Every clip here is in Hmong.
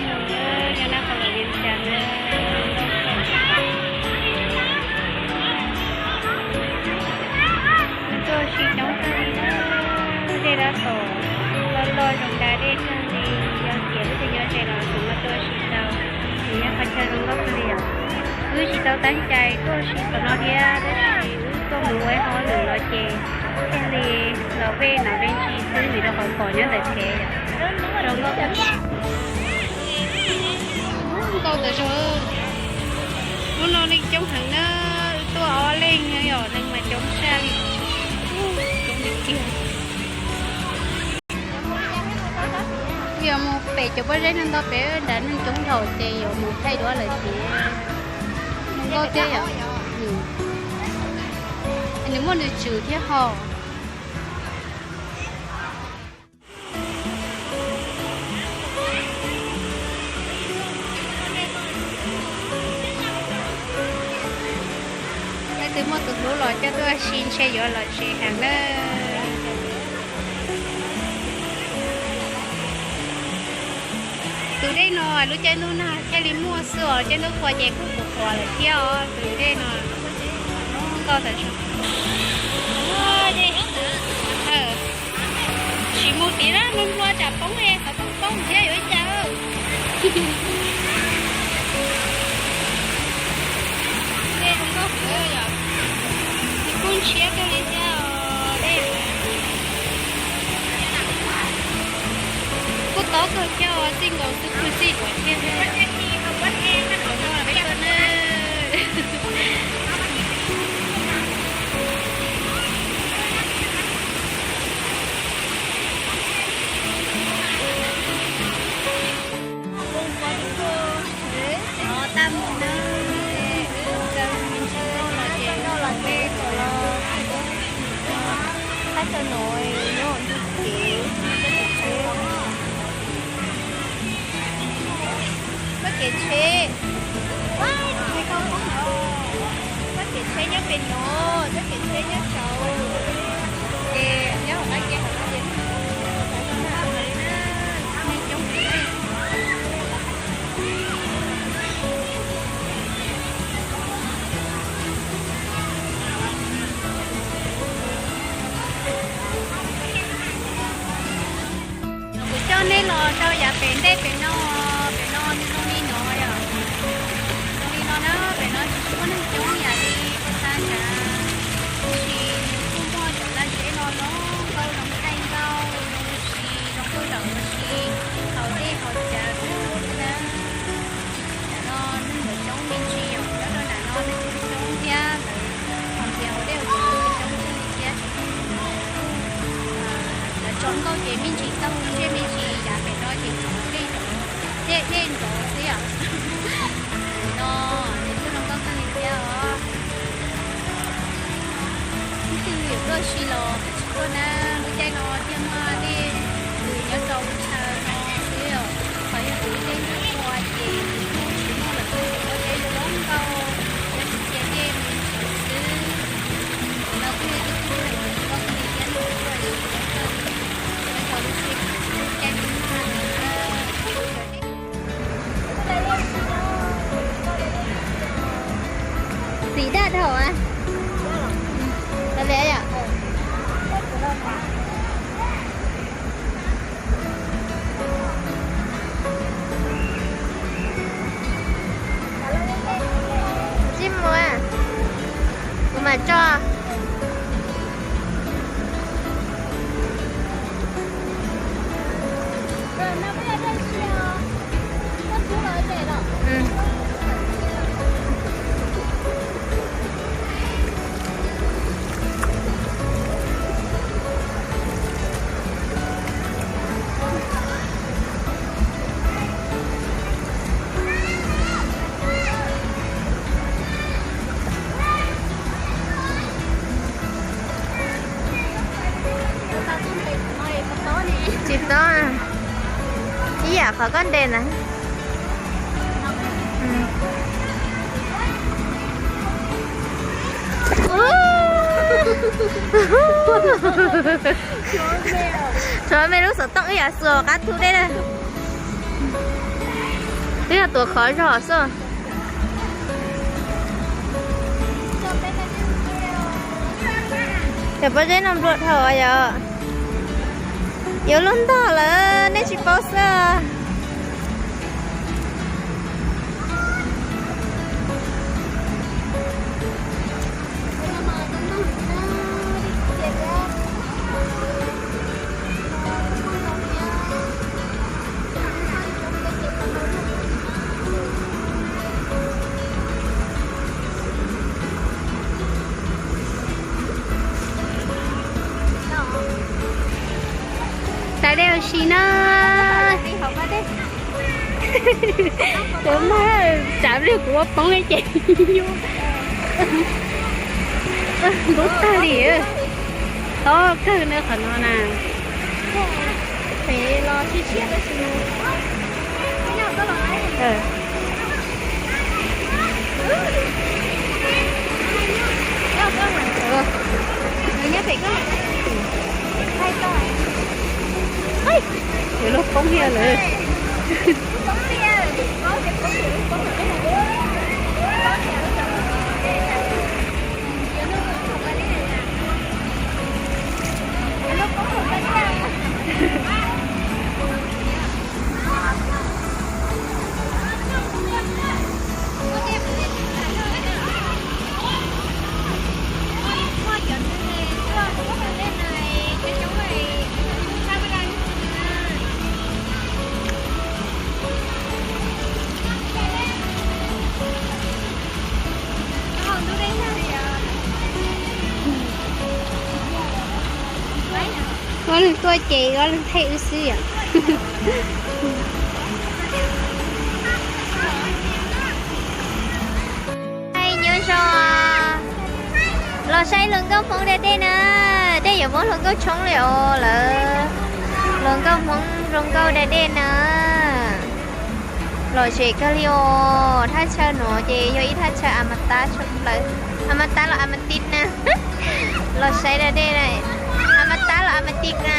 Nyob nab qhov lom vias cas na. Tuaj ua si coob kawg li na, dej dab tom loj loj zoo da dej kawg li, yog tias wb tus nyob ze los tseem muaj tuaj ua si tau, nws yog qhov chaw zoo nkauj kawg li os. Wb tsis tau tab cai tuaj ua si qhov no thiab, tab sis wb tuaj mus ua ib hauj lwm los ces thiaj li los ve nam ve ntsis xwb vim rau qhov pom nyob ntawm tsev yom. Zoo nkauj kawg. Nkauj tas zog. Hnub no neeg coob heev na, wb tuaj ob leeg yom, neeg mas coob saj li. Coob tiag tiag. Yuav mus pem cov pob zeb no ntau pem nrad neeg coob dhau ces yuav mus thaij duab lawm ces zoo nkauj thiab yom. Nws muaj nws tswm thiab ho. Leej twg muaj tus hlub los coj tuaj ua si ntshe yuav lom zem heev na. Tus dej no lub caij ntuj nag thiaj li muaj xwb os, caij ntuj qhua ces kuj qhuav qhuav lawm thiab os tus dej no. Nkauj tas zog. Tsis mus tid na, nplua tsam poob li, qhov rooj poob thiab yuav ua cas. Dej zoo nkauj kawg yom, nws kuj ntshiab kawg li thiab os dej. Kuj tob kawg thiab os, txij nkaus xwb kuj txij duav thiab thiab. Tab mus na, wb mus rau me ntsis no los ces me ntsis los, thab tau noj nyob ntug kev, txoj kev tsheb, txoj kev tsheb nyob pem no, txoj kev tsheb nyob saud, ces nyob hauv qab ke hauv no ces neeg coob heev. Kuv coj nej los rau yav pem ntej pem no, pem no nws zoo li no yom. Zoo li no na, pem no tsis muaj neeg coob yam li puag ta nrad, tab sis nws kuj muaj cov laj zeb no zoo nkauj zoo thaij nkauj zoo ua si, zoo nkauj zaum ua si, haus dej haus cawv xwb na. Nram no neeg lawv coob me ntsis yom, nyob rau nram no neeg coob coob thiab lawv haus npias haus dej haus cawv coob thiab li thiab. Lawv tso nkauj ces me ntsis tau ntsej me ntsis yav pem no ces tso dej nrov, dej dej nrov xwb yom. No ces kuj zoo nkauj kawg li thiab os. Ib tug yuav tuaj si los tuaj na, lub caij no thiaj muaj dej nws nyob rau lub chaw no xwb os. Qhov yog tus dej ntuj qhua ces nws kuj tsis muaj lawm, kuj tsis muaj dej zoo nkauj, nyob tsis cia dej mus xwb. No kuj yog ib tug hais tias zoo nkauj kawg li thiab, nws kuj tuaj si zoo nkauj kawg li. Nyob rau lub caij ntuj nag no na. Xim daj dhau a. Tsis mus a. Kuv mam tso. Tsis tob, ib yam qhov koj ntes na. Tshuav me lub xov tooj ib yam xuas qab thu dej na. Twb yog tuav khov zog xwb. Cov pob zeb no nplua dhau yom. Yuav luag ntog lawm nej tsis paub xwb. Tau dej ua si na. Tus mag tsav pliag kuv ua poob ces ntub tag li. Tob kawg na qhov no na. Yuav luag poob kiag lawm. Ob leeg tuaj ces ob leeg thaij wb xwb yom. Nyob zoo, los saib hluas nkauj Hmoob da dej na. Dej yuav muab hluas nkauj tshoob li os lawm. Hluas nkauj Hmoob zoo nkauj da dej na. Lom zem kawg li os, thaj chaw no ces yog ib thaj chaw a ma tab tshaj plaws. A ma tab los a ma tis na. Los saib da dej na, a ma tab los a ma tis na.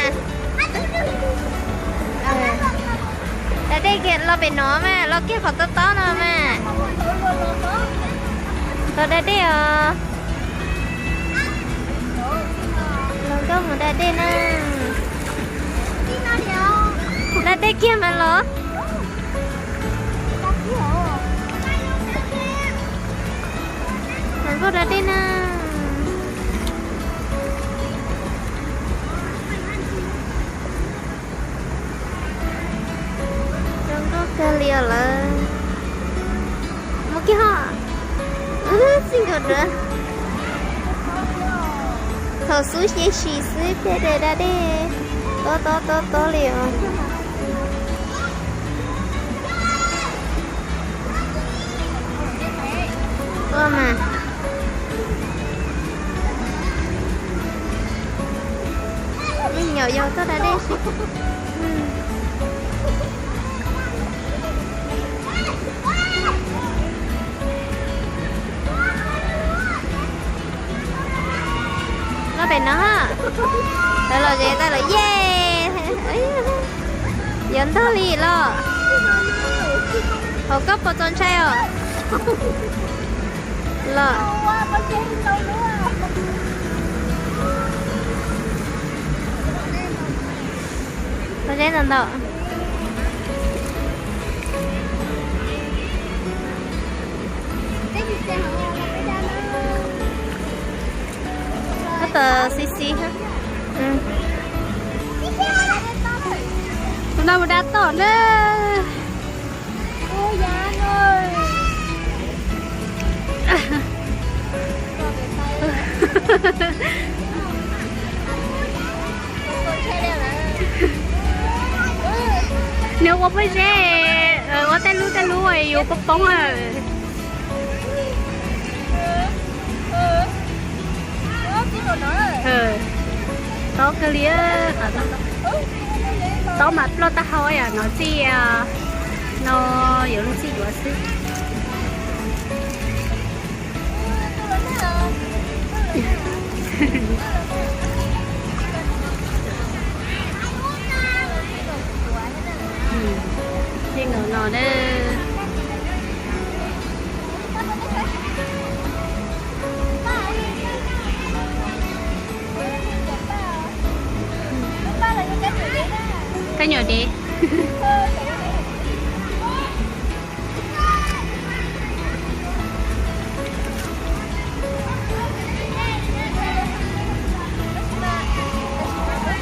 Da dej kiag los pem no mas, los kiag qhov tob tob no mas. Los da dej os. Los nkauj mus da dej na. Da dej kiag mas los. Los nkauj da dej na. Zoo nkauj kawg li os lawm. Mus kiag ho. Txij nkaus rau thaum xub xyem sim xwb peb da dej tob tob tob tob li os. Ua mas me nyuam yaus tuaj da dej si. Los pem no, lawv los zem tau lawm ye. Yuav ntog li los. Hauv koj puas txaus ntshai os? Los. Pob zeb ntau ntau. Koj tau xib xib. Tus no mus da tom na. Nws ua pob zeb, ua tej lub tej lub yuav poob poob. Tob kawg li, tob mas ploj tag hau yam no txij, no yuav luag txij yuav xwb. Txij nkaus no na. Saib nyuam dev.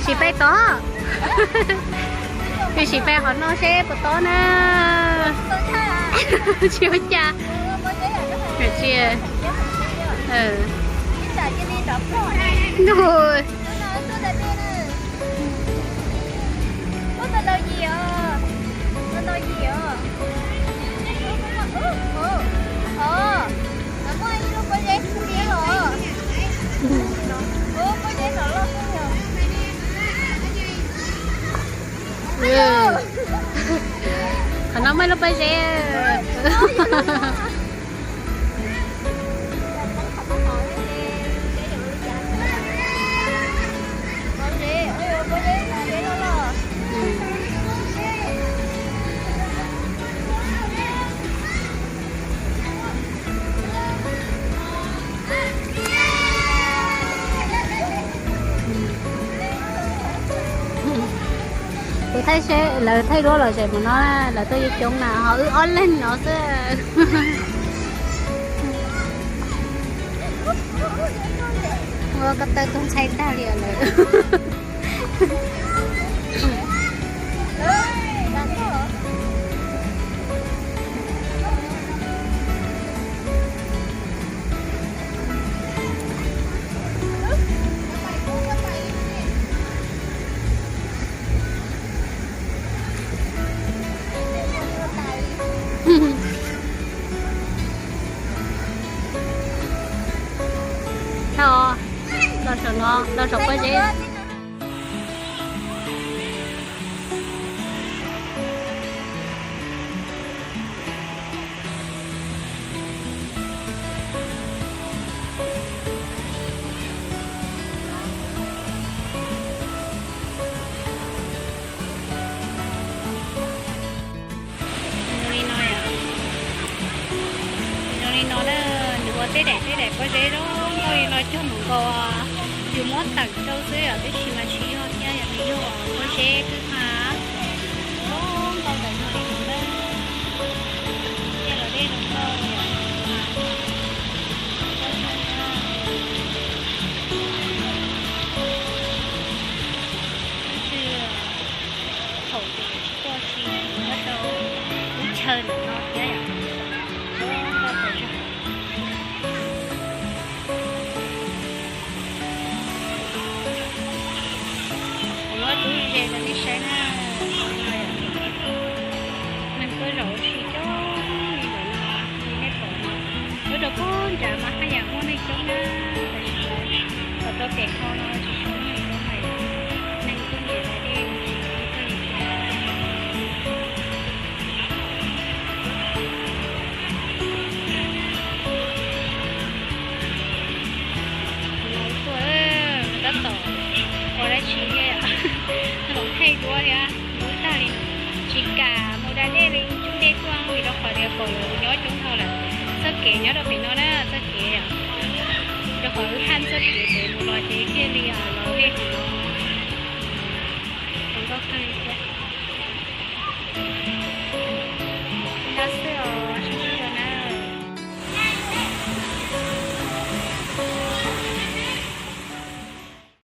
Sim pais tod. Sim pais qhov no seb puas tob na. Tsis ua cas. Tsis. Ntuj. Qhov no muaj lub pob zeb. Kuv thaij seb lawv thaij duab los tseem mus no, lawv tuaj yeej coob na, ho wb ob leeg no xwb. Ua ko taw tuag ntshai tag li lawm. Thauj, los saum no, los saum pob zeb. Zoo li no yom. Zoo li no na, nws ua tej daim tej daim pob zeb zoo nkauj li no cog mus nkaus, yus muab tawm rau xwb yom, tab sis mas tsis yog thiab, yog nws yog pob zeb twb tag. Zoo nkauj tawm zoo li no na. Tej los dej zoo nkauj yom. Ib txwg thaum ces tsis tuaj si, nyob rau lub chaw ntawm no thiab yom. Zoo nkauj tawm zog. Kuv muab lub ze rau nej saib na. Neeg tuaj zaum ua si coob li ntawm no, li nej pom no. Nyob rau pem nrad mas haj yam muaj neeg coob na, tab sis los rau pem hauv no tsis tshua muaj neeg coob lawm. Neeg kuj nyiam da dej mus tsis tau li thiab. Kuv los tuaj tab tom ua dab tsi thiab, los thaij duab thiab, ntub tag li. Tsis kam mus da dej li, ntub dej tuaj vim rau qhov tias pom lawv nyob coob dhau lawm. Txoj kev nyob rau pem no na, txoj kev rau qhov wb haj txoj kev pem mus los ces thiaj li los dej tus no.